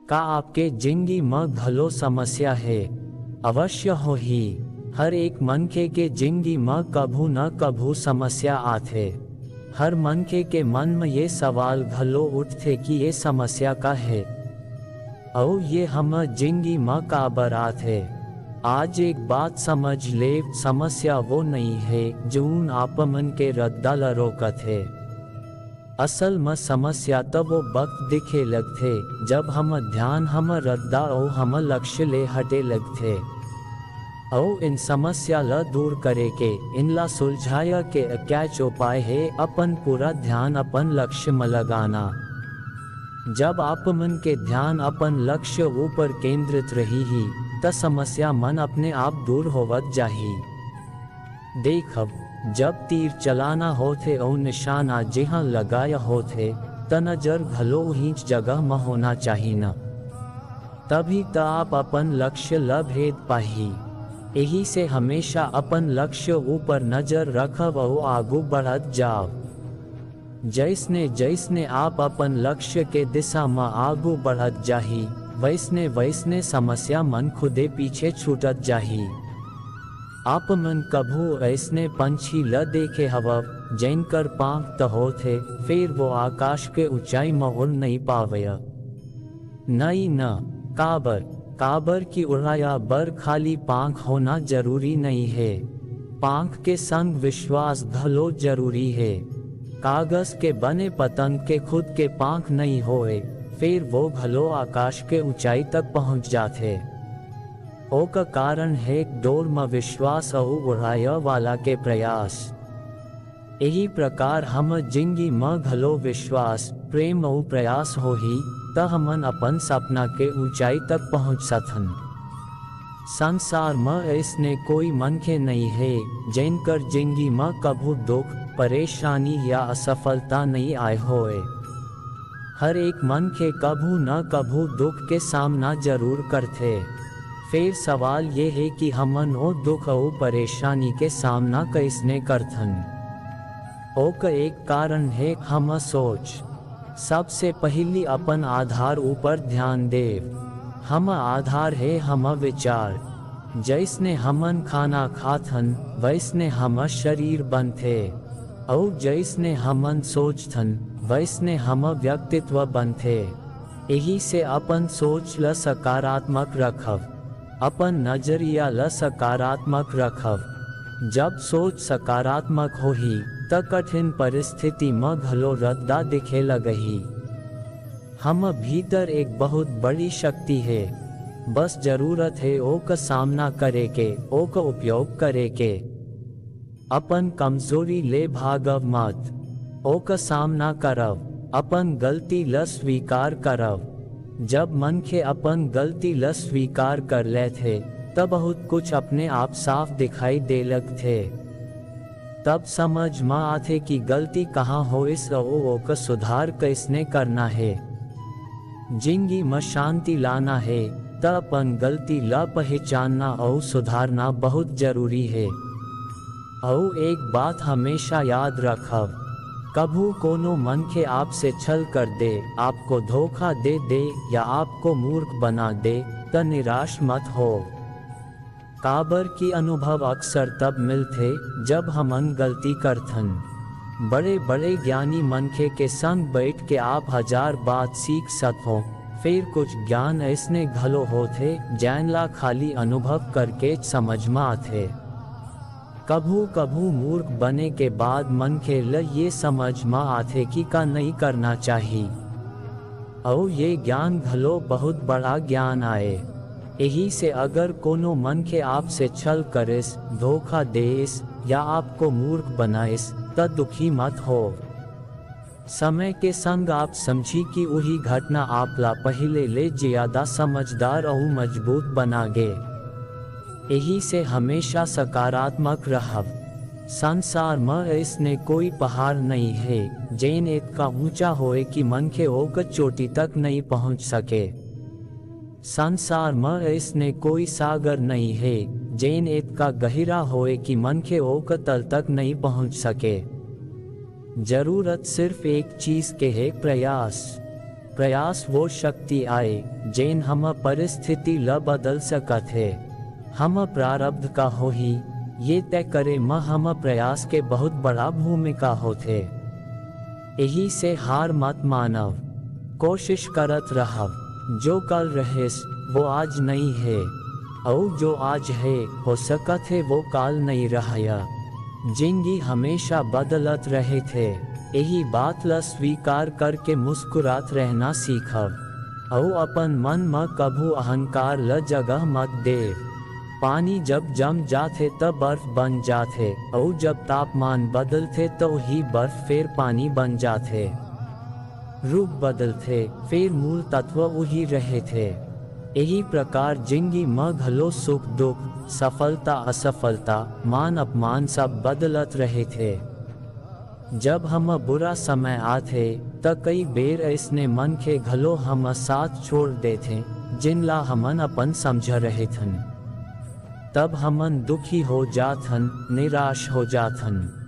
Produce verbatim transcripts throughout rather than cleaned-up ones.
का आपके जिंदगी म घलो समस्या हे? अवश्य होही। हर एक मनखे के जिंदगी म कभू न कभू समस्या आथे। हर मनखे के मन म ये सवाल घलो उठथे कि ये समस्या का हे? अउ ये हमर जिंदगी म काबर आथे? आज एक बात समझ लेव, समस्या वो नइ हे, जऊन आप मन के रद्दा ल रोकत हे। असल म समस्या त वो बखत दिखे लगथे, जब हमर ध्यान हमर रद्दा अउ हमर लक्ष्य ले हटे लगथे। अउ इन समस्या ल दूर करे के, इनला सुलझाय के एकैच उपाय हे अपन पूरा ध्यान अपन लक्ष्य म लगाना। जब आप मन के ध्यान अपन लक्ष्य ऊपर केंद्रित रहिही, त समस्या मन अपने आप दूर होवत जाही। देखव, जब तीर चलाना होथे अउ निशाना जिहां लगाय होथे, त नजर घलो उहींच जगह म होना चाही न। तभी त आप अपन लक्ष्य ल भेद पाही। एही से हमेशा अपन लक्ष्य ऊपर नजर रखव अउ आगू बढ़त जाव। जइसने जइसने आप अपन लक्ष्य के दिशा म आगू बढ़त जाही, वइसने वइसने समस्या मन खुदे पीछे छूटत जाही। आप मन कभू अइसने पंछी ल देखे हवव, जेन कर पांख त होथे, फेर वो आकाश के ऊंचाई म उड़ नइ पावय? नइ न। काबर? काबर कि उड़ाय बर खाली पांख होना जरूरी नइ हे। पांख के संग विश्वास घलो जरूरी हे। कागज के बने पतंग के खुद के पांख नइ होय, फेर वो घलो आकाश के ऊंचाई तक पहुंच जाथे। ओकर कारण हे डोर म विश्वास अउ उड़ाय वाला के प्रयास। एही प्रकार हमर जिंदगी म घलो विश्वास, प्रेम अउ प्रयास होही, त हमन अपन सपना के ऊंचाई तक पहुंच सकथन। संसार म अइसने कोई मनखे नइ हे, जेन कर जिंदगी म कभू दुख, परेशानी या असफलता नइ आय होय। हर एक मनखे कभू न कभू दुख के सामना जरूर करथे। फेर सवाल ये हे कि हमन ओ दुख अउ परेशानी के सामना कइसने करथन? ओकर एक कारण हे हमर सोच। सबसे पहिली अपन आधार ऊपर ध्यान देव। हमर आधार हे हमर विचार। जइसने हमन खाना खाथन, वइसने हमर शरीर बनथे। अउ जइसने हमन सोचथन, वइसने हमर व्यक्तित्व बनथे। एही से अपन सोच ल सकारात्मक रखव, अपन नजरिया ल सकारात्मक रखव। जब सोच सकारात्मक होही, त कठिन परिस्थिति म घलो रद्दा दिखे लगही। हमर भीतर एक बहुत बड़ी शक्ति हे, बस जरूरत हे ओकर सामना करे के, ओकर उपयोग करे के। अपन कमजोरी ले भागव मत, ओकर सामना करव, अपन गलती ल स्वीकार करव। जब मनखे अपन गलती ल स्वीकार कर लेथे, त बहुत कुछ अपने आप साफ दिखाई दे लगथे। तब समझ म आथे कि गलती कहाँ होइस अउ ओकर सुधार कइसने करना हे। जिंदगी म शांति लाना हे, त अपन गलती ल पहिचानना अउ सुधारना बहुत जरूरी हे। अउ एक बात हमेशा याद रखव, कभू कोनो मनखे आपसे छल कर दे, आपको धोखा दे दे या आपको मूर्ख बना दे, त निराश मत होव। काबर कि अनुभव अक्सर तब मिलथे, जब हमन गलती करथन। बड़े-बड़े ज्ञानी मनखे के संग बइठ के आप हजार बात सीख सकथव, फेर कुछ ज्ञान अइसने घलो होथे, जेन ला खाली अनुभव करके समझ म आथे। कभू-कभू मूर्ख बने के बाद मनखे ल ये समझ म आथे कि का नइ करना चाही। अउ ये ज्ञान घलो बहुत बड़ा ज्ञान आय। एही से अगर कोनो मनखे आपसे छल करिस, धोखा देइस या आपको मूर्ख बनाइस, त दुखी मत होव। समय के संग आप समझी कि उही घटना आप ला पहिले ले ज्यादा समझदार अउ मजबूत बना गे। एही से हमेशा सकारात्मक रहव। संसार म अइसने कोई पहाड़ नइ हे, जेन एतका ऊंचा होए कि मनखे ओकर चोटी तक नइ पहुंच सके। संसार म अइसने कोई सागर नइ हे, जेन एतका गहिरा होए कि मनखे ओकर तल तक नइ पहुंच सके। जरूरत सिर्फ एक चीज के हे, प्रयास। प्रयास वो शक्ति आय, जेन हमर परिस्थिति ल बदल सकत हे। हमर प्रारब्ध का होही, ये तय करे म हमर प्रयास के बहुत बड़ा भूमिका होथे। एही से हार मत मानव, कोशिश करत रहव। जो कल रहिस, वो आज नइ हे, अउ जो आज हे, हो सकत हे वो काल नइ रहय। जिंदगी हमेशा बदलत रहिथे, एही बात ल स्वीकार करके मुस्कुरात रहना सीखव, अउ अपन मन म कभू अहंकार ल जगह मत देव। पानी जब जम जाथे, त बर्फ बन जाथे, अउ जब तापमान बदलथे, त उही बर्फ फेर पानी बन जाथे। रूप बदलथे, फेर मूल तत्व उही रहिथे। एही प्रकार जिंदगी म घलो सुख दुख, सफलता असफलता, मान अपमान सब बदलत रहिथे। जब हमर बुरा समय आथे, त कई बेर अइसने मनखे घलो हमर साथ छोड़ देथे, जिन ला हमन अपन समझ रहिथन। तब हमन दुखी हो जाथन, निराश हो जाथन।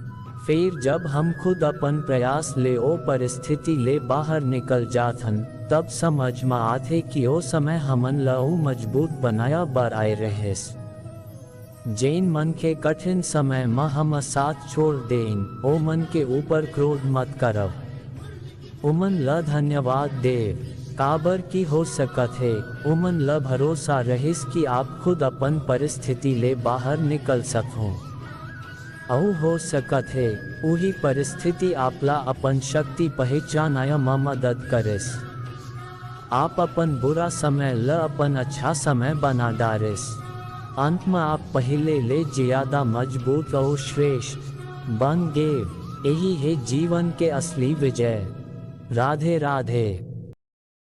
फेर जब हम खुद अपन प्रयास ले ओ परिस्थिति ले बाहर निकल जाथन, तब समझ म आथे कि ओ समय हमन ल अउ मजबूत बनाय बर आय रहिस। जेन मनखे कठिन समय म हमर साथ छोड़ देइन, ओ मन के ऊपर क्रोध मत करव। ओमन ल धन्यवाद देव, काबर कि हो सकत हे, ओमन ल भरोसा रहिस कि आप खुद अपन परिस्थिति ले बाहर निकल सकहू। अउ हो सकत हे, उही परिस्थिति आपला अपन शक्ति पहिचानय म मदद करिस। आप अपन बुरा समय ल अपन अच्छा समय बना डारिस। अंत म आप पहिले ले जियादा मजबूत अउ श्रेष्ठ बन गेव। एही हे जीवन के असली विजय। राधे राधे।